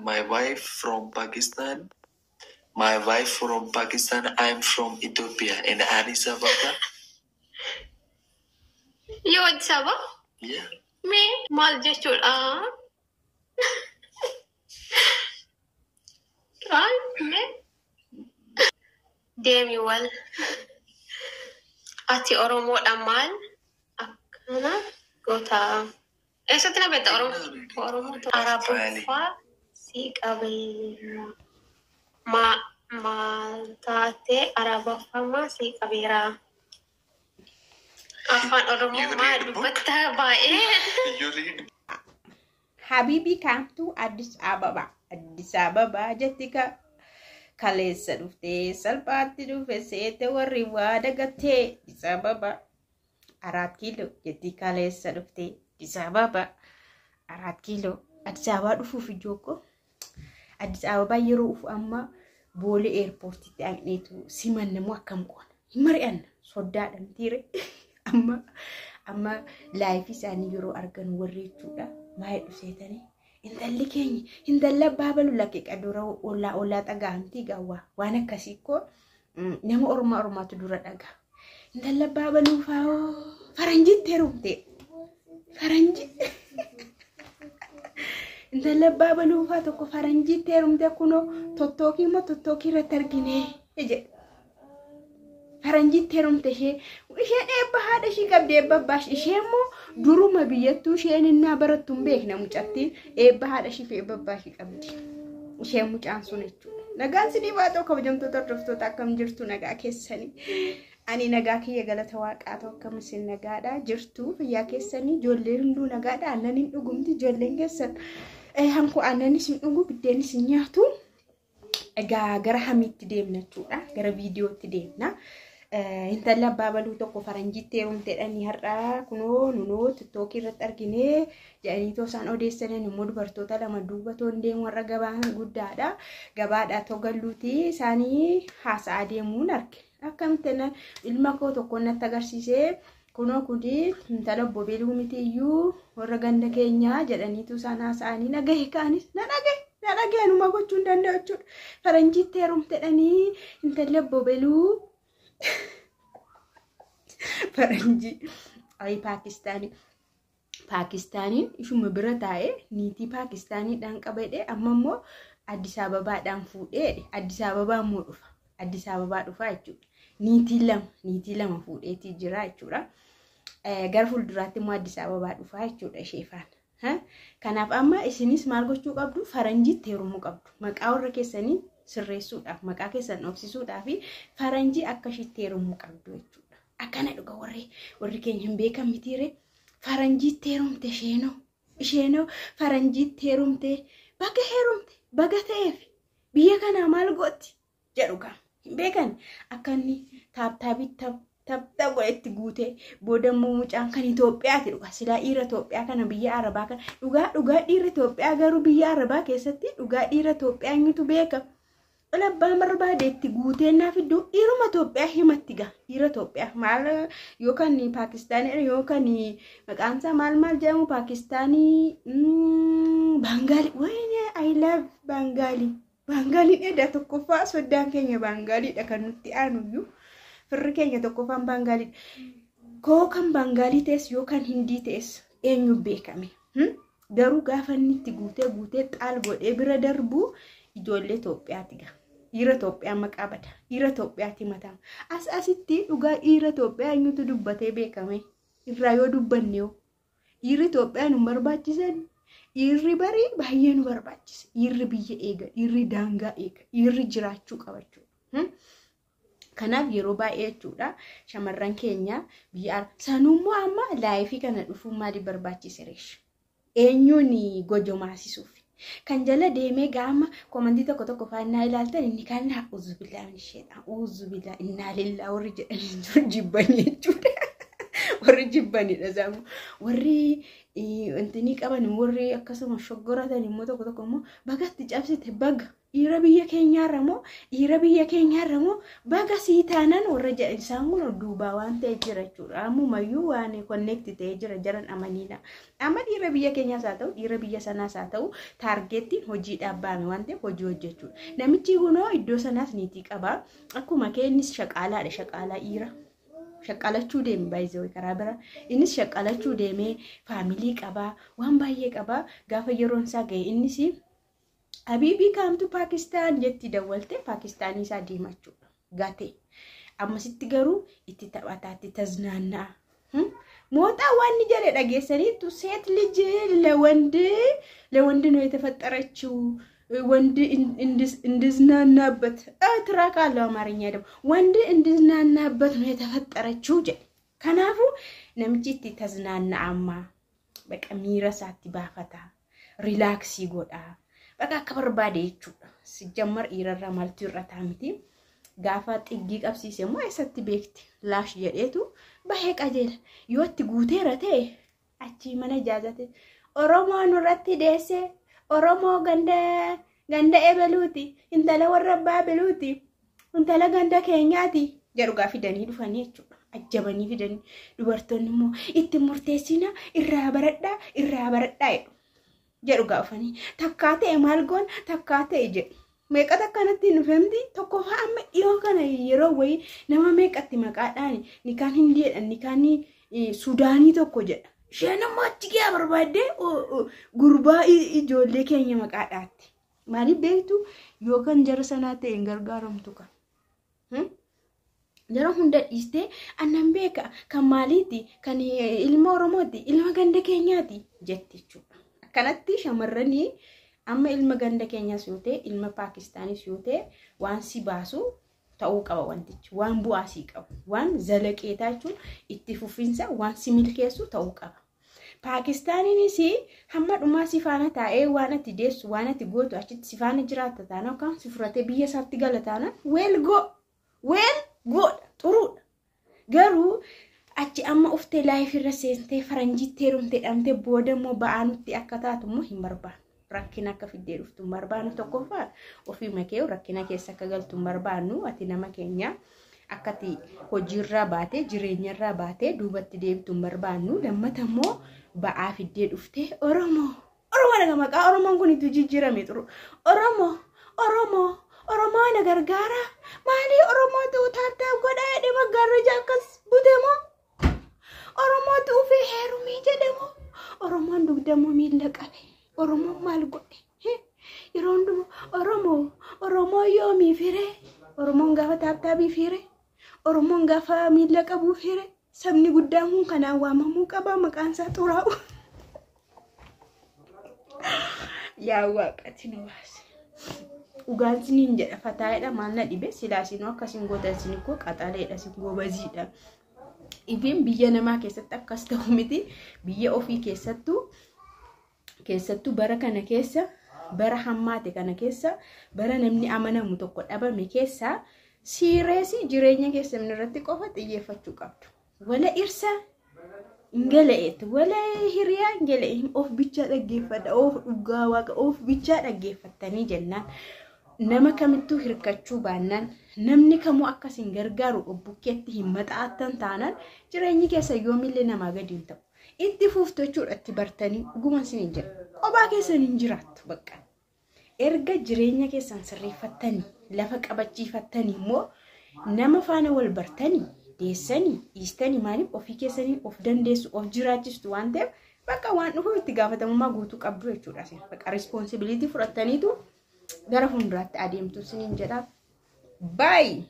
My wife from Pakistan. My wife from Pakistan. I'm from Ethiopia in Addis Ababa. You Addis Ababa? Yeah. Me maal jechuudha? Ay, me deemi wal. Ati Oromoodha maal akkana goota? Eessatti na beekta Oromoo? Oromoo Arabuffaa si qabeera. Maal taatee Arabuffaa si qabeera? Afaan Oromoo You maal read book? dubbatta baay'ee? You read Habibi come to Addis Ababa. Addis Ababa jetti ka kaleessa dhuftee salphaatti dhufe seete warri waa dagattee Addis Ababa. Araat kiiloo jetti kaleessa dhuftee Addis Ababa. Araat kiiloo Addis Ababaa dhufuuf ijookko. Addis Ababaa yeroo dhufu amma Boolee airportiitti dhaqneetu simanna moo akkam goona? Hin mari'anna soddaadha mitiire. Amma live isaanii yeroo argan warri jechuudha. Maal dhuseetanii? Intalli keenya intalla abbaa balu lakkee dura ollaa ollaa dhagahamtii gaawwaa waan akkasii koo nama ormaa ormaatu dura dhagaa. Intalla abbaa baluu faa'oo faranjiitti heerumte. Faranjii. Intalla abbaa baluu faa tokko faranjiitti heerumte kunoo tottookii immoo tottookii irratti argine jedhe. Faranjiitti heerumte ishee isheen eebba haadha ishii qabdi eebba abbaa ishii ishee immoo duruma biyyattuu isheen innaa barattu hin beekna mucattiin eebba haadha ishii fi eebba abbaa ishii qabdi. Isheen mucaan sun jechuudha. Nagaan sinii baatoo kabajamtoota hordoftoota akkam jirtu nagaa keessanii. Ani nagaa kiyya galata waaqaa ta'u akkam isin nagaadha jirtu fayyaa keessanii ijoolleen hunduu nagaadha aannan hin dhugumti ijoolleen keessan. Hankoo aannanis hin dhugu biddeenis hin nyaatu. Egaa gara hamiitti deemna jechuudha. Gara viidiyootti deemna. Intalli abbaa baluu tokko faranjiitti heerumteedhanii har'a kunoo nunoo tiktookii irratti arginee jedhanii too isaan odeessaniin immoo dubartoota lama duuba toon deemu har'a gabaan guddaadha. Gabaadhaa too galluuti isaanii haasa'aa deemuun arge. Akkamitti ilma koo tokko natti agarsiisee kunoo kuni intala obbo Beluu miti iyyuu warra ganda keenyaa jedhaniitu isaan haasa'anii nagahe kaanis na dhagahe. Na dhagahe anuma gochuu hin danda'u jechuudha. Faranjiitti heerumteedhanii intalli obbo Beluu faranjii ayi Paakistaanii. Paakistaaniin ishuma bira taa'ee niitii Paakistaaniidhaan qabadhe amma immoo Addis Ababaadhaan fuudhee Addis Ababaa immoo dhufa. Addis Ababaa dhufa jechuudha. Niitii lama fuudheetii jira jechuudha. Gara fuulduraatti immoo Addis Ababaa dhufa jechuudha ishee faana. Kanaaf amma isinis maal gochuu qabdu? Faranjiitti heerumuu qabdu. Maqaa warra keessanii sirreessuudhaaf, maqaa keessan dhoofsisuudhaaf faranjii akka ishiitti heerumuu qabdu jechuudha. Akkana dhuga warri keenya hin beekan mitiire. Faranjiitti heerumte isheenoo. Isheenoo faranjiitti heerumte baga heerumte baga ta'eef biyya kanaa maal gooti jedhu gaa hin beekan akka inni taaptaabii tapta godhetti guutee booda immoo mucaan kan Itoophiyaati dhugaa silaa dhiira Itoophiyaa kana biyya Arabaa kana dhugaa dhugaa dhiira Itoophiyaa garuu biyya Arabaa keessatti dhugaa dhiira Itoophiyaa eenyutu beeka. Dhala abbaan barbaade itti guutee naaf iddoo dhiiruma Itoophiyaa himatti gaa dhiira Itoophiyaa maal yookaan Paakistaanii yookaan maqaan isaa maal maal jedhamu Paakistaanii Baangaalii wayne I love Baangaalii Baangaaliin edda tokkoffaa soddaan keenya Baangaaliidha kan nutti aanuyyuu firri keenya tokkoffaan Baangaaliidha. Koo kan Baangaalii ta'es yookaan Hindii ta'es eenyu beekame garuu gaafa inni itti guutee guutee xaal godhee bira darbu ijoollee Itoophiyaati gaa. Dhiira Itoophiyaa maqaa bada. Dhiira Itoophiyaatti matama. As asitti dhugaa dhiira Itoophiyaa eenyutu dubbatee beekame? Irraa yoo dubbanne hoo? Dhiirri Itoophiyaa nu barbaachisan? Dhiirri barii baay'ee nu barbaachisa. Dhiirri biyya eega, dhiirri daangaa eega, dhiirri jiraachuu qaba jechuudha. Kanaaf yeroo baay'ee jechuudha shamarran keenya biyya sanummoo amma live kana dhufuun maaliif barbaachise reesh? Eenyuun gojomaasisuuf? Kan jala deemee gaama comment tokko tokko faannaa ilaaltan inni kan uzubilaa isheedha uzubilaa innaa lillaa warri jedhanii jiru jibbanii jechuudha. Warri jibbanidha isaan. Warri wantinii qaban, warri akkasuma shoggoratan immoo, tokko tokko immoo bagatti cabsite, baga dhiira biyya keenyaarra moo, dhiira biyya keenyaarra moo, baga sii taanan warra jedhan, isaan kun duubaa waan ta'e jira jechuudha. Ammumayyuu waan connect ta'ee jira jaran amaniidha. Amma dhiira biyya keenyaas haa ta'u, dhiira biyya sanaas haa ta'u, targetiin hojii dhaabbaame waan ta'eef hojii hojjechuudha. Namichi kunoo iddoo sanaas niitii qaba. Akkuma kee innis shaqaalaadha, shaqaalaa dhiira. Shaqqalachuu deeme baay'ee karaa bira. Innis shaqqalachuu deemee family qabaa, waan baay'ee qabaa. Gaafa yeroon isaa ga'e innis "Habiibii, kaamtu Paakistaan" jetti dawwalte, Paakistaanii isaa deemachuudha. Gate. Ammasitti garuu itti taphataa, itti taznaannaa. Mooxaa waan ni jedhe dhageessaniitu, ሴት ልጅ ለወንድ ነው የተፈጠረችው፣ ወንድ እንድዝናናበት ትራክ አለው አማርኛ ደግሞ ወንድ እንድዝናናበት ነው የተፈጠረችው jedhe. Kanaafuu namichi itti taznaanna'ammaa, baqa miira isaatti baafataa, relax godhaa, baqa akka barbaade jechuudha. Sijjammar dhiirarraa maaltu hir'ataa miti. Gaafa xiggii qabsiise immoo eessatti beekti, laash jedheetu bahee qajeela. Yoo itti guuteera ta'e achii mana ijaazate. Oromoo nurratti deesse, Oromoo ganda ganda ebeluuti, intala warra abbaa beluuti, intala ganda keenyaati jedhu gaa fidanii dhufanii jechuudha. Ajjabanii fidanii, dubartoonni immoo itti murteessina, irraa baradhaa, irraa baradhaa jedhu. Jedhu gaa dhufanii takkaa ta'e maal goon takkaa ta'e jedhu. Meeqatu akkanatti hin dhufemti? Tokkoffaa, amma dhiyoo kana yeroo wayii nama meeqatti maqaadhaan nikaan Hindiidha, nikaan Sudaanii tokko jedha. Isheen immoo achi ga'aa barbaaddee gurbaa ijoollee keenya maqaadhaatti. Maaliif beektu? Yookaan jara sanaa ta'e hin gargaaramtu kan. Jara hunda dhiistee annan beeka, kan maaliiti, kan ilma Oromooti, ilma ganda keenyaati jetti jechuudha. Akkanatti shamarranii amma ilma ganda keenyaas yoo ta'e, ilma Paakistaanis yoo ta'e, waan si baasu ta'uu qaba wantichi, waan bu'aa sii qabu, waan zalaqeetaa jechuun itti fufinsa waan si milkeessu ta'uu qaba. Paakistaaniinis hamma dhumaa si faana taa'ee waan ati deessu, waan ati gootu achitti si faana jiraatta taana, yookaan si furatee biyya isaatti gala taana, well go, well goodha, xuruudha. Garuu achi amma uftee live irra seentee faranjiitti heerumtee dhamtee booda immoo ba'aa nutti akka taatu immoo hin barbaannu. Rakkina akka fiddee dhuftu hin barbaannu. Tokkoffaa, ofii makee rakkina keessa akka galtu hin barbaannu. Ati nama keenya akkati hojiirraa baatee, jireenyarraa baatee duubatti deebitu hin barbaannu. Lammata immoo ba'aa fiddee dhuftee Oromoo, Oromoo dhaga, maqaa Oromoon kun itti jijjiirame xuru, Oromoo, Oromoo, Oromoo na gargaara, maalii Oromootu tap tap godhaa jedhee maggaarraja akkas butemoo, Oromootu ufee heerumii jedhamoo, Oromoon dugdamoo miilla qabe, Oromoon maal godhe, yeroo hundumaa Oromoo, Oromoo yoomii firee, Oromoon gaafa tap tapii firee, Oromoon gaafa miilla qabuu firee, sabni guddaan kun kanaan waamamuu qaba, maqaan isaa xuraa'u. Yaa waaqati nu baase. Dhugaan siniin jedha, fataayedha, maal na dhibe silaa sinuu akkasiin gootan, sin koo qaxaleedha, sin goobaziidha. Ifin biyya namaa keessatti akkas ta'u miti, biyya ofii keessattuu, keessattuu bara kana keessa, bara hammaate kana keessa, bara namni amanamu tokko dhabame keessa, serious jireenya keessan irratti qofa xiyyeeffachuu qabdu. Wala irsa hin gala'eetu, wala hiriyaa hin gala'e, of bichaa dhaggeeffadha, of dhugaa waaqa of bichaa dhaggeeffattanii jennaan, nama kamittuu hirkachuu baannaan, namni kamuu akkasiin gargaaru obbukkeetti hin maxaattan taanaan, jireenyi keessa yoomillee namaa gadi hin ta'u. Itti fuuftu jechuudha, itti bartanii, dhuguma isin jedha. Kophaa keessan hin jiraattu bakka. Erga jireenya keessan sirreeffattanii lafa qabachiifattanii immoo nama faana wal bartanii deessanii dhiistanii, maaliif, ofii keessanii of dandeessu, of jiraachistu waan ta'eef, bakka waan dhufuuf itti gaafatamummaa guutuu qabdu jechuudha. Bakka responsibility fudhattaniitu gara fuulduraatti adeemtu isiniin jedha. Baay'ee.